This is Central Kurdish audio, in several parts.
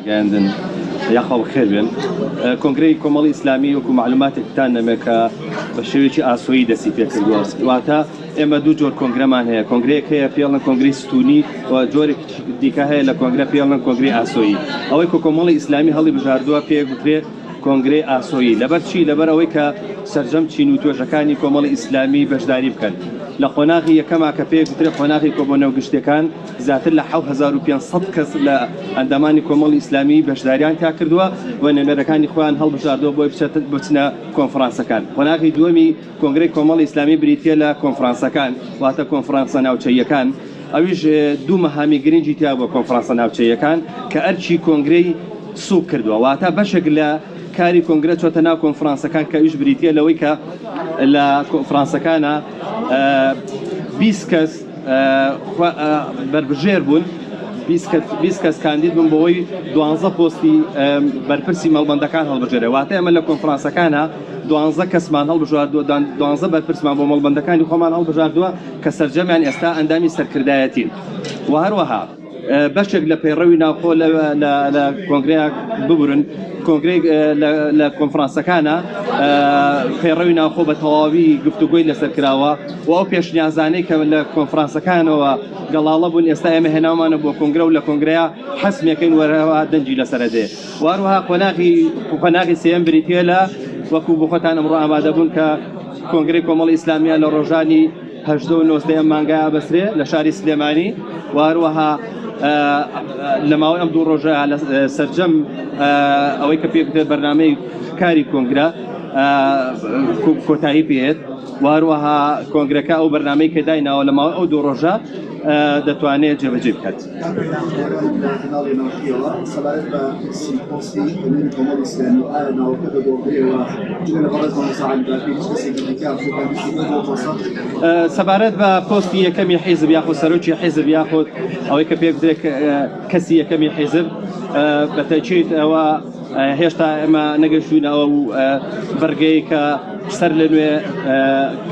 ڕاگەیاندن یاخوا بەخێر بێن. کۆنگرەی کۆمەڵی ئیسلامی وەکو مەعلوماتێکتان نەمێ کە بە شێوەیەکی ئاسۆیی دەستی پێکردووە، واتە ئێمە دوو جۆر کۆنگرەمان هەیە، کۆنگرەیەک هەیە پێڵن کۆنگرەی ستونی و جۆرێکی دیکە هەیە لە کۆنگرە پێڵن کۆنگرەی ئاسۆیی. ئەوەی کە کۆمەڵی ئیسلامی هەڵی بژاردووە پێ گوترێ کۆنگرەی ئاسۆیی. لەبەر چی؟ لەبەر ئەوەی کە سەرجەم چین و توێژەکانی کۆمەڵی ئیسلامی بەشداری بکەن. لە قۆناغی یەکەما کە پێ گوترێ قۆناغی کۆبۆنەوە گشتیەکان زیاتر لە 7500 کەس لە ئەندامانی کۆمەڵی ئیسلامی بەشداریان تیا کردووە و نوێنەرەکانی خۆیان هەڵبژاردووە بۆی بچنە کۆنفرانسەکان. قۆناغی دووەمی کۆنگرەی کۆمەڵی ئیسلامی بریتییە لە کۆنفرانسەکان، واتە کۆنفرانسە ناوچەییەکان، ئەویش دوو مەهامی گرنگی تیا بووە کۆنفرانسە ناوچەییەکان کە ئەرکی کۆنگرەی سووک کردووە، واتە بەشێک لە کاری کۆنگرە چۆتە ناو کۆنفرانسەکان کە ئەویش بریتییە لەوەی کە لە کۆنفرانسەکانە 20 کەس بەربژێر بوون، 20 کەس کاندید بوون بۆ ئەوەی دوانزە پۆستی بەرپرسی مەڵبەندەکان هەڵبژێرێ، واتە ئێمە لە کۆنفرانسەکانە دوانزە کەسمان هەڵبژاردووە، دوانزە بەرپرسمان بۆ مەڵبەندەکانی خۆمان هەڵبژاردووە کە سەرجەمیان ئێستا ئەندامی سەرکردایەتین و هەروەها بەشێک لە پەیڕەوی ناوخۆ لە کۆنگرەیەک ببورن کۆنگرەی لە کۆنفرانسەکانە پەیڕەوی ناوخۆ بە تەواوی گفتوگۆی لەسەر کراوە و ئەو پێشنیازانەی کە لە کۆنفرانسەکانەوە گەڵاڵە بوون ئێستا ئێمە هێناومانە بۆ کۆنگرە و لە کۆنگرەیە حەسمێکەین وەرەوە دەنگی لەسەرە دێ. و هەروەها قۆناغی قۆناغی سێیەم بریتییە لە وەکو بۆ خۆتان ئەمڕۆ ئامادە بوون کە کۆنگرەی کۆمەڵی ئیسلامیە لە ڕۆژانی هەژدە و نۆزدە ئەم مانگە ئەبەسرێ لە شاری سلێمانی و هەروەها لە ماوەی ئەم دوو ڕۆژە لە سەرجەم ئەوەی کە پێ بەرنامەی کاری کۆنگرە کۆتایی پێێت و هەروەها کۆنگرەکە ئەو بەرنامەی کە دایناوە لە ماوەی ئەو دوو ڕۆژە دەتوانێت جێبەجێ بکات. سەبارەت بە پۆستی یەکەمی حیزب یاخود سەرۆکی حیزب یاخود ئەوەی کە پێ بدرێت کەسی یەکەمی حیزب بە تەکیید ئەوە هێشتا ئێمە نەگەشتوینە ئەو بڕگەی کە سەر لە نوێ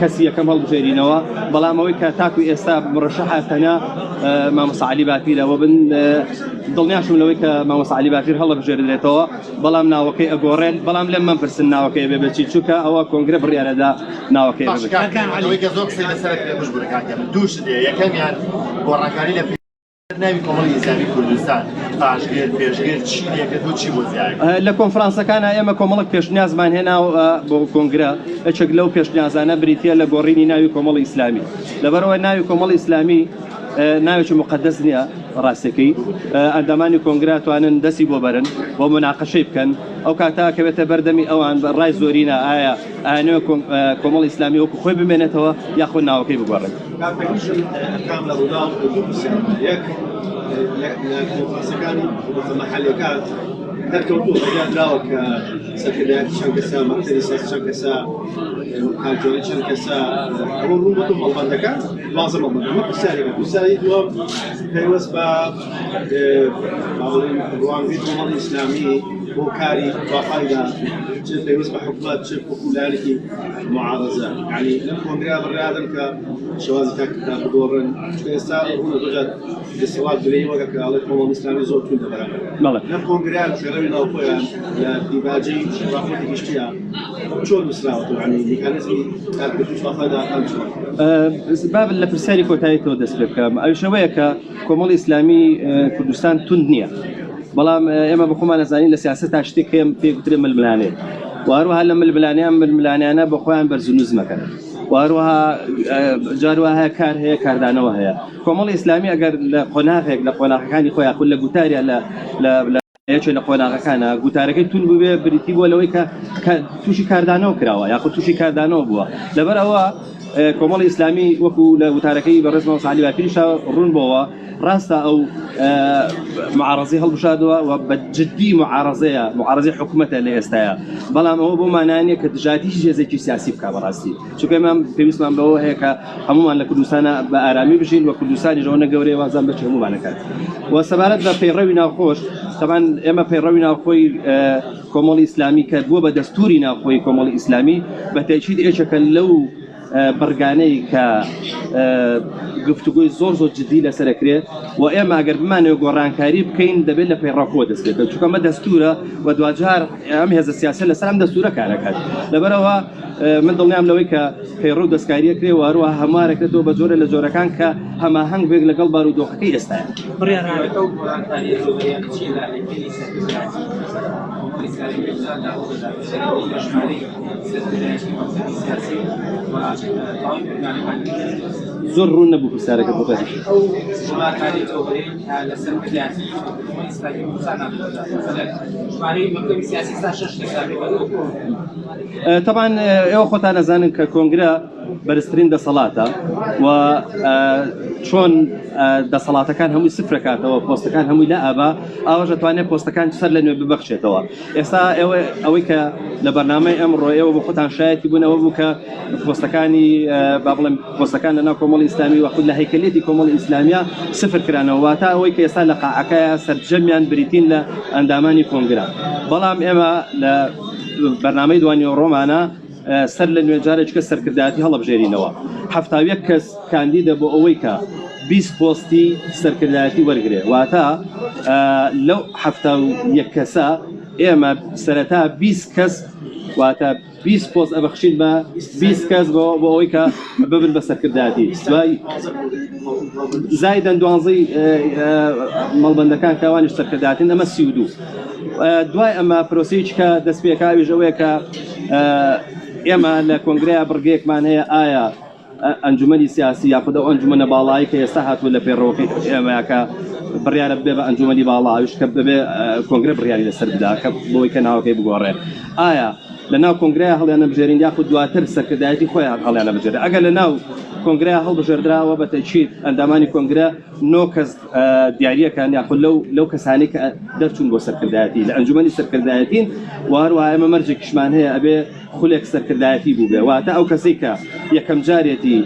کەسی یەکەم هەڵبژێرینەوە، بەڵام ئەوەی کە تاکو ئێستا مڕەشەحە تەنیا مامۆستا عەلی باپیرە و من دڵنیاشم لەوەی کە مامۆستا عەلی باپیر هەڵەبژێردرێتەوە، بەڵام ناوەکەی ئەگۆڕێن، بەڵام لێم مەپرسن ناوەکەی بێ بەچی، چونکە ئەوە کۆنگرە بڕیارەدا ناوەکەی بێ بەچی. ئەوەی کە زۆر قسەی لەسەر کرێ بشبورە کاک هێمن، دوو شت هەیە، یەکەمیان گۆڕانکاری لە ناوی کۆمەڵی ئیسلامی کوردستان پاشگر پێشگر چی لێکرد و چی بۆ زیاد کرد؟ لە کۆنفرانسەکانا ئێمە کۆمەڵێک پێشنیازمان هێنا بۆ کۆنگرە، یەکێک لەو پێشنیازانە بریتییە لە گۆڕینی ناوی کۆمەڵی ئیسلامی، لەبەرئەوە ناوی کۆمەڵی ئیسلامی ناوێکی موقەدەس نییە ڕاستەکەی، ئەندامانی کۆنگرە توانن دەستی بۆ بەرن و موناقەشەی بکەن، ئەو کاتە ئەکەوێتە بەردەمی ئەوان بە ڕای زۆرینە ئایا ئەیانەوێت کۆمەڵی ئیسلامی وەکو خۆی بمێنێتەوە یاخود ناوەکەی بگۆڕن. کاک پەیژم ئەرکان لە ڕووداو دوو پرسیارم هەیە یەک لە کۆنفرانسەکانی حکوومەتە مەحەلیەکان دەرکەوتووە بڕیار دراوە کە سەرکردایەتی چەند کەسە مەکتەبی سیاسی چەند کەسە کارگێڕی چەند کەسە ئەوە ڕوون بۆتەوە مەڵبەندەکان 12 مەڵبەند ئەمە پرسیارێکە پرسیاری دووەم پەیوەست بە با بڵێین ڕوانگەی کۆمەڵی ئیسلامی بۆ کاری باقای داهاتوو چ پەیوەست بە حکومەت چ وەکوو لایەنێکی معارەزە یعنی لەم کۆنگرەیە بڕیادەن کە شێوازی تاکتیکتان بگۆڕن چونکە ئێستا ڕوونە زۆر جار دەسەڵات گلەیی وەکە کە ئەڵێ کۆمەڵی ئیسلامی زۆر توندە بەرامبەر بەڵێ لەم کۆنگرەیە لە پەیڕەوی ناوخۆیان لە دیباجەی ڕاپۆرتی گشتیە چۆن نووسراوەتەوە یعنی میکانیزمی کارکردنی باقای چۆن؟ با لە پرسیاری کۆتایی تۆ دەست پێ بکەم ئەویش ئەوەیە کە کۆمەڵی ئیسلامی کوردستان توند نییە بەڵام ئێمە بە خۆمان ئەزانین لە سیاسەتا شتێک هەیە پێی گوترێ ململانێ و هەروەها لە ململانێ ئەم ململانێیانە بە خۆیان بەرز و نزمەکەن و هەروەها جار وا هەیە کار هەیە کاردانەوە هەیە کۆمەڵی ئیسلامی ئەگەر لە قۆناغێک لە قۆناغەکانی خۆی یاخود لە گوتاریا لە لە یەکێ لە قۆناغەکانە گوتارەکەی تون بووبێ بریتی بووە لەوەی کە تووشی کاردانەوە کراوە یاخود تووشی کاردانەوە بووە لەبەر ئەوە کۆمەڵی ئیسلامی وەکو لە وتارەکەی بەڕێز مامۆستا عەلی باپیریشا ڕوون بۆوە ڕاستە ئەو معارەزەی هەڵبژاردووە و بە جدی معارەزەیە معارەزەی حکوومەتە لە ئێستایا بەڵام ئەوە بۆ مانا نییە کە دژایەتی هیچ هێزێکی سیاسی بکا بەڕاستی چونکە ئێمە پێویستمان بەوە هەیە کە هەمومان لە کوردستانە بە ئارامی بژین و کوردستانیش ئەوەنە گەورەیە وازان بەچ هەمومان ئەکات و سەبارەت بە پەیڕەوی ناوخۆش تەبان ئێمە پەیڕەوی ناوخۆی کۆمەڵی ئیسلامی کە بووە بە دەستوری ناوخۆی کۆمەڵی ئیسلامی بە تەئکید یەکێکە لەو. بڕگانەی کە گفتوگۆی زۆر زۆر جدی لەسەر ئەکرێ و ئێمە ئەگەر بمانەوێت گۆڕانکاری بکەین دەبێت لە پەیڕەوکەوە دەست پێ بکەین چونکە ئەمە دەستورە و دواجار ئەم هێزە سیاسە لەسەر ئەم دەستورە کارەکات لەبەرەوە من دڵنیام لەوەی کە پەیڕەو دەستکاریەکرێ و هەروەها هەموارەکرێتەوە بە جۆرە لە جۆرەکان کە هەماهەنگ بێت لەگەڵ بارودۆخەکەی ئێستاە. بڕیارە ئەو گۆڕانکارییە جەوهەریانە چییە لە هەیکەلی سەرکردایەتی کۆمەڵی ئیسلامی کوردستاندا ڕوودەدات سەرەڕای لە ژمارەی سەرکردایەتی مەکتەبی سیاسی و تەواوی ئۆرگانەکانی دیکە؟ زۆر ڕوون نەبوو پرسیارەکە بۆ خۆت. ئەو گۆڕانکارییە جەوهەریەی کە لە سەرکردایەتی کۆمەڵی ئیسلامی کوردستاندا ڕوودەدات، مەسەلەن ژمارەی مەکتەبی سیاسی ئێستا شەش کەسە بێ بەرەو تەبعەن ئێوە خۆتان ئەزانن کە کۆنگرە بەرزترین دەسەڵاتە و چۆن دەسەڵاتەکان هەمووی سفرەکاتەوە پۆستەکان هەمووی لە ئابا ئاواش دەتوانێت پۆستەکان سەر لە نوێ ببەخشێتەوە ئێستا ئێوە ئەوەی کە لە بەرنامەی ئەمڕۆ ئێوە بۆ خۆتان شایەتی بوونەوە بوو کە پۆستەکانی با بڵێم پۆستەکان لە ناو کۆمەڵی ئیسلامی وەخود لە هەیکەلێتی کۆمەڵی ئیسلامیە سفر کرانەوە واتە ئەوەی کە ئێستا لە قاعەکەیە سەرجەمیان بریتین لە ئەندامانی کۆنگرە بەڵام ئێمە لە بەرنامەی دوانیوەڕۆمانە سەر لە نوێ جارێکە سەرکردایەتی هەڵەبژێرینەوە 71 کەس کاندیدە بۆ ئەوەی کە 20 پۆستی سەرکردایەتی وەرگێ واتە لەو 71 کەسە ئێمە سەرەتا 20 کەس واتە 20 پۆست ئەبەخشین بە 20 کەس بۆ ئەوەی کە ببن بە سەرکردایەتی دوای زایدەن دوانزەی مەڵبەندەکان کاوانیش سەرکرداتن ئەمە 32 دوای ئەمە پرۆسەیەکی کە دەست پێکا ئەویش ئەوەیە کە ئێمە لە کۆنگرەیە بڕگەیەکمان هەیە ئایا ئەنجومەنی سیاسی یاخود ئەو ئەنجومەنە باڵایی کە ئێستا هاتووە لە پەیڕەوەکەی ئێمە کە بڕیارە ببێ بە ئەنجومەنی باڵا ئەویش کە ببێ کۆنگرە بڕیاری لەسەر بدا کە بۆی کە ناوەکەی بگۆڕێ ئایا لە ناو کۆنگرەیە هەڵیانە بژێرین یاخود دواتر سەرکردایەتی خۆیان هەڵیانە بژێرێ ئەگەر لە ناو کۆنگرەیە هەڵبژێردراوە بە تەکید ئەندامانی کۆنگرە نۆ کەس دیاریەکان یاخود لەو لەو کەسانی کە دەرچوون بۆ سەرکردایەتی لە ئەنجومەنی سەرکردایەتین و هەروەها ئێمە مەرجێکیشمان هەیە ئەبێ خولێک سەرکردایەتی بووبێ واتە ئەو کەسەی کە یەکەم جارێتی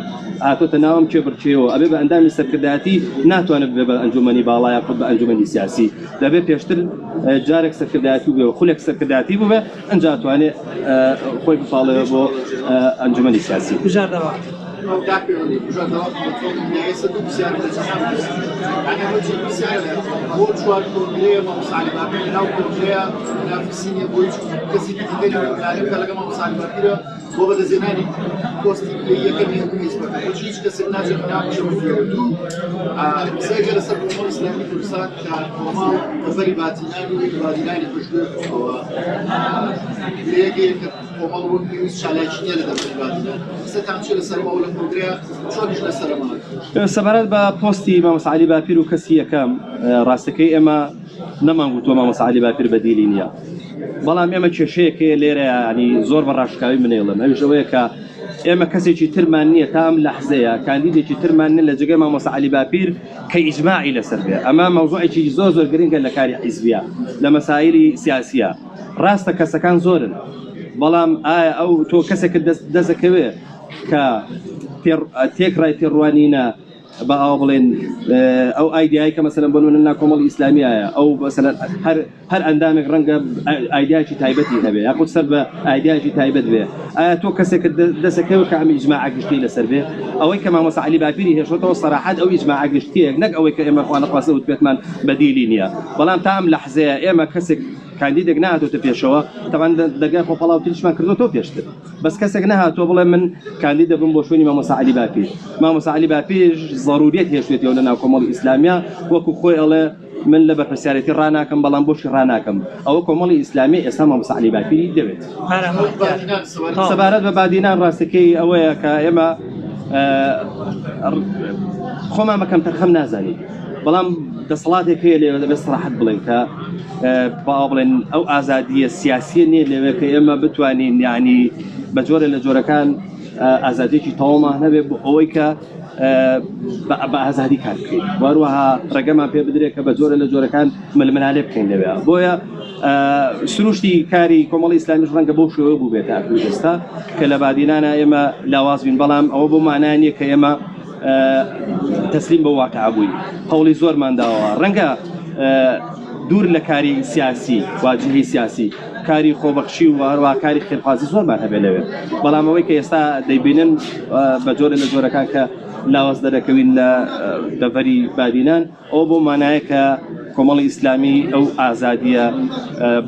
هاتۆتە ناوم کێبڕکێەوە ئەبێ بە ئەندامی سەرکردایەتی ناتوانێت ببێ بە ئەنجومەنی باڵا یاخود بە ئەنجومەنی سیاسی دەبێ پێشتر جارێک سەرکردایەتی بووبێ و خولێک سەرکردایەتی بووبێ ئەنجا توانێ خۆی بپاڵێ بۆ ئەنجومەنی سیاسی. بژاردەوە. بۆ بەدەستهێنانی پۆستی پلەی یەکەمی حیزبەکە بۆچی هیچ کەسێک ناچێت ناو چەوتیەوە دوو قسەیەکە لەسەر کۆمەڵی ئیسلامی کوردستان کە کۆمەڵ دەڤەری باتینان و بادینانی پشتگوێ خستەوە پلەیەکەیە کە کۆمەڵ وەک پێویست چالاکی نییە لە دەڤەری بادینان قسەتان چیە لەسەر ئەو لە کۆنگرەیە چۆنیش لەسەر ئەمە؟ سەبارەت بە پۆستی مامۆستا عەلی باپیر و کەسی یەکەم ڕاستەکەی ئێمە نەمان گوتووە مامۆستا عەلی باپیر بەدیلی نییە بەڵام ئێمە کێشەیەک هەیە لێرە ینی زۆر بە ڕاشکاوی منێڵم ئەویش ئەوەیە کە ئێمە کەسێکی ترمان نییە تا ئەم لەحزەیە کاندیدێکی ترمان نیە لە جێگەی مامۆستا عەلی باپیر کە ئیجماعی لەسەر بێ ئەمە مەوزوعێکی زۆر زۆر گرنگە لە کاری حیزبیە لە مەسایلی سیاسیە ڕاستە کەسەکان زۆرن بەڵام ئایا ئەو تۆ کەسێکت دەست دەستەکەوێ کە تێکڕای تێڕوانینە با ئاوا بڵێن ئەو ئایدیای کە مەسەلەن بۆ نمونە نا کۆمەڵی ئیسلامیایە ئەو مەسەلەن هەر هەر ئەندامێک ڕەنگە ئایدیایەکی تایبەتی هەبێ یاخود سەر بە ئایدیایەکی تایبەت بێ ئایا تۆ کەسێکت دەسەکەوە کە ئەم ئیجماعە گشتی لەسەر بێ ئەوەی کە مامۆستا عەلی باپیری هێشتەوە سەراحەت ئەو ئیجماعە گشتیەک نەک ئەوەی کە ئێمە خوا نەخواستە وتبێتمان بەدیلی نییە بەڵام تا ئەم لەحزەیە ئێمە کەسێک کاندیدێک نهاتۆتە پێشەوە تەبعەن دەرگای خۆپەڵاوتریشمان کردۆتەوە پێشتر بەس کەسێک نەهاتووە بڵێ من کاندید دەبم بۆ شوێنی مامۆستا عەلی باپیر مامۆستا عەلی باپیر زەروریەت هێشتێتەوە لە ناو کۆمەڵی ئیسلامیە وەکو خۆی ئەڵێ من لە بەرپرسیارێتی ڕاناکەم بەڵام بۆشی ڕاناکەم ئەوە کۆمەڵی ئیسلامی ئێستا مامۆستا عەلی باپیری دەوێت. سەبارەت بە بادینان ڕاستەکەی ئەوەیە کە ئێمە خۆمان بە کەمتەرخەم نازانین بەڵام دەسەڵاتێک هەیە لێرە دەبێت سەراحەت بڵێن کە با بڵێن ئەو ئازادیە سیاسیە نییە لەوێ کە ئێمە بتوانین یعنی بە جۆرە لە جۆرەکان ئازادیەکی تەواومان هەبێ بۆ ئەوەی کە بە ئازادی کار بکەین واروەها ڕێگەمان پێ بدرێت کە بە جۆرە لە جۆرەکان ململانێ بکەین لەوێ بۆیە سروشتی کاری کۆمەڵی ئیسلامیش ڕەنگە بەو شێوە بوو بێت تاکو ئێستا کە لە بادینانە ئێمە لاواز بین بەڵام ئەوە بۆ مانای نییە کە ئێمە تەسلیم بە واقع بووین هەوڵی زۆرمان داوە ڕەنگە دوور لە کاری سیاسی واجهی سیاسی کاری خۆبەخشی و هەروەها کاری خێرخوازی زۆرمان هەبێ لەوێ بەڵام ئەوەی کە ئێستا دەیبینن بە جۆرە لە جۆرەکان کە لاواز دەرەکەوین لە دەڤەری بادینان ئەوە بۆ مانایە کە کۆمەڵی ئیسلامی ئەو ئازادیە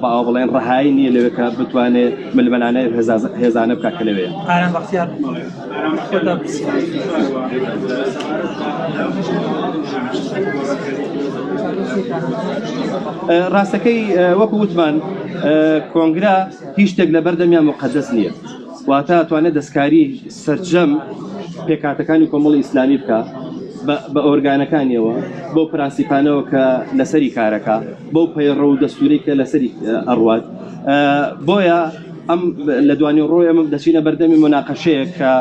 با بڵێن ڕەهایی نییە لەوێ کە بتوانێت ململانێ هێزانە بکات کە لەوێ. ئارام بەختیار خۆتا پرسیار. ڕاستەکەی وەکو وتمان کۆنگرە هیچ شتێک لە بەردەمیان مقدس نییە واتە توانێت دەستکاری سەرجەم پێکهاتەکانی کۆمەڵی ئیسلامی بکە بە ئۆرگانەکانیەوە بەو پرەنسیپانەوە کە لەسەری کارەکە بەو پەیڕە و دەستوری کە لەسەری ئەڕوات بۆیە ئەم لە دوانی ڕۆی ئەمە دەچینە بەردەمی مناقەشەیە کە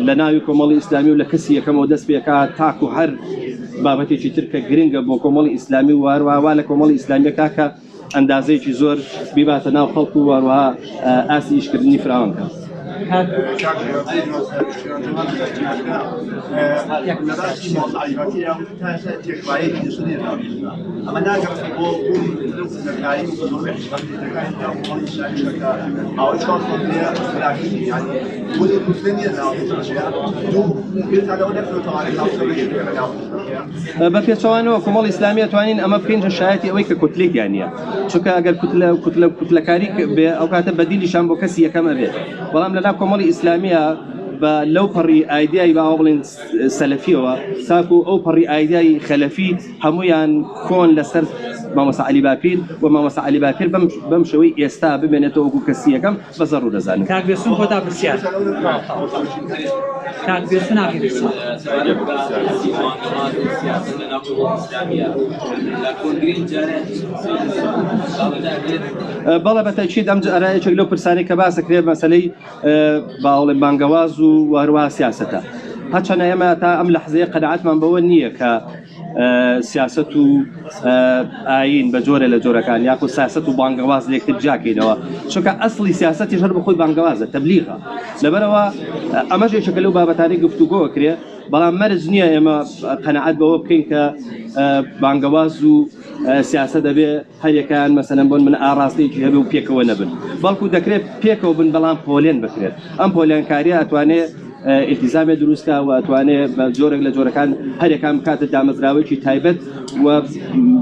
لە ناوی کۆمەڵی ئیسلامی و لە کەسی یەکەمەوە دەست پێکا تاکو هەر بابەتێکی تر کە گرنگە بۆ کۆمەڵی ئیسلامی و هەروەها لە کۆمەڵی ئیسلامیەکە کە ئەندازەیەکی زۆر بیباتە ناو خەڵک و هەروەها ئاستی ئیشکردنی فراوان کە. ئەمە ناگەڕێت بۆ بوونی کوتلە و کوتلەکاری و زۆربەی حیزبەکانی ناو کۆمەڵی ئیسلامیشە کە ماوەی چوار ساڵ لێ خراپی یانی بوونی کوتلە نییە ناو حیزبەکەیە دوو بیرتان لەوە نەکردۆتەوانێ هاوسەرۆکی بکەن لە ناو حیزبەکەیە؟ بە پێچەوانەوە کۆمەڵی ئیسلامی ئەتوانین ئەمە بکەین شایەتی ئەوەی کە کوتلەی تیا نییە چونکە ئەگەر کوتلە کوتلە کوتلەکاری بێ ئەو کاتە بەدیلیشان بۆ کەسی یەکەم ئەبێت بەڵام لەلا کۆمەڵی ئیسلامیە بە لەو پەڕی ئایدیای باوە بڵێن سەلەفیەوە تاکو ئەو پەڕی ئایدیای خەلەفی هەمویان کۆن لەسەر مامۆستا عەلی باپیر و مامۆستا عەلی باپیر بەم بەم شێوەی ئێستا بمێنێتەوە وەکو کەسی یەکەم بە زەڕوو دەزانن. کاک بێسون کۆتا پرسیار. کاک بێسون ئاخیر پرسیار. سەبارەت بە پرسی بانگەواز و سیاسەت لە ناو کۆمەڵی ئیسلامییە لە کۆنگرەی جارێ هیچ قسەیەک لەسەر ئەم بابەتە ئەکرێت؟ بەڵێ بە تەئکید ئەم جارە یەکێک لەو پرسانەی کە باس ئەکرێت مەسەلەی باوەڵێن بانگەواز و هەروەها سیاسەتە. هەرچەندە ئێمە تا ئەم لەحزەیە قەناعەتمان بەوە نییە کە سیاسەت و ئایین بە جۆرە لە جۆرەکان یاخود سیاسەت و بانگەواز لێکتر جیاکەینەوە چونکە ئەسڵی سیاسەتیش هەر بەخۆی بانگەوازە تەبلیغە لەبەرەوە ئەمەش یەکێکە لەو بابەتانەی گفتوگۆ کرێ بەڵام مەرج نییە ئێمە قەناعەت بەوە بکەین کە بانگەواز و سیاسە دەبێ هەریەکان مەسەلەن بۆن من ئاڕاستەیەکی هەبێ و پێکەوە نەبن بەڵکو دەکرێت پێکەوە بن بەڵام پۆلێن بکرێت ئەم پۆلێنکاریە ئەتوانێ ئیلتیزامێ دروستکا و ئەتوانێ بە جۆرێک لە جۆرەکان هەریەکان بکاتە دامەزراوەیەکی تایبەت و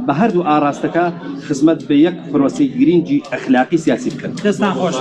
بە هەردوو ئاڕاستەکە خزمەت بە یەک پرۆسەی گرینگی ئەخلاقی سیاسی بکەن. دەستان خۆش.